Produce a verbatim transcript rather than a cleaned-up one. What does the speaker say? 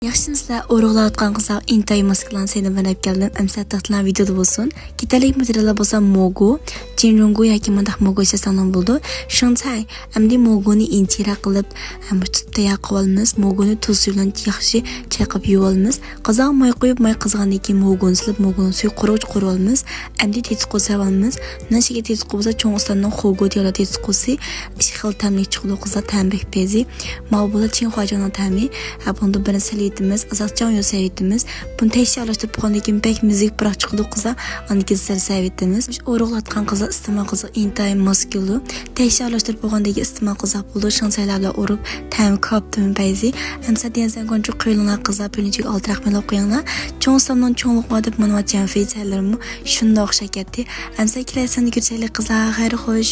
ياخشىمۇسىلەر؟ ئورۇقلاۋاتقان قىزلار، ئىنتايىن ماس كېلىدىغان سېنى بىلەن ئەپ كەلدىم. ئەمسە تەختىلەر ۋىدېودا بولسۇن. كېتەرلىك ماتېرىياللار بولسا موگو، جىنرۇڭگو ياكى مۇنداق موگو ئىشلەتسەڭلار بولىدۇ. شىڭچاي، ئەمدى موگونى ئىنچىرەك قىلىپ، ھەم تۇتۇپ تەييار قىلىپ ئالىمىز. موگونى تۇز سۈيى بىلەن ياخشى چايقاپ يۇيۇپ ئالىمىز. قازانغا ماي قۇيۇپ، ماي قىزغاندىن كېيىن موگونى سېلىپ، موگونىڭ سۈيى قۇرۇغۇچە قۇرۇپ ئالىمىز. ئەمدى تېتىتقۇ سېلىپ ئالىمىز. بۇنىڭ ئىچىگە تېتىتقۇ بولسا چوڭ ئۇستامنىڭ خوگو دېگەن تېتىتقۇسى. ئىككى خىل تەملىك چىقىدۇ قىزلار، تەمى بەك پەيزى. ماۋۇ بولسا چىڭخۇاجياڭنىڭ تەمى. ھە، بۇنىڭدا بىرنى سېلىۋېتىمىز، ئازراق چاڭ يۇ سېلىۋېتىمىز. بۇنى تەكشى ئارىلاشتۇرۇپ بولغاندىن كېيىن بەك مۈزۈك پۇراق چىقىدۇ قىزلار، ئاندىن كېيىن سىرى سېلىۋېتىمىز. ئورۇقلاتقان قىزلار ئىستېمال قىلسا ئىنتايىن ماس كېلىدۇ. تەكشى ئارىلاشتۇرۇپ بولغاندىن كېيىن ئىستېمال قىلساق بولىدۇ. شىڭچايلار بىلەن ئۇرۇپ، تەمى كاپتىمۇ پەيزى. ئەمسە دىيەنسەن كونچۇ قويۇڭلار قىزلار، پۈلنىچىگە ئالتە رەقمىلەر قويۇڭلار. چوڭ ئۇستامنىڭ چوڭلۇق بار دەپ مانا چيەنفېي چەيلىرىمۇ شۇنداق ئوخشاپ كەتتى. ئەمسە كېلەر ساندا كۆرۈشەيلى قىزلار، خەير خوش.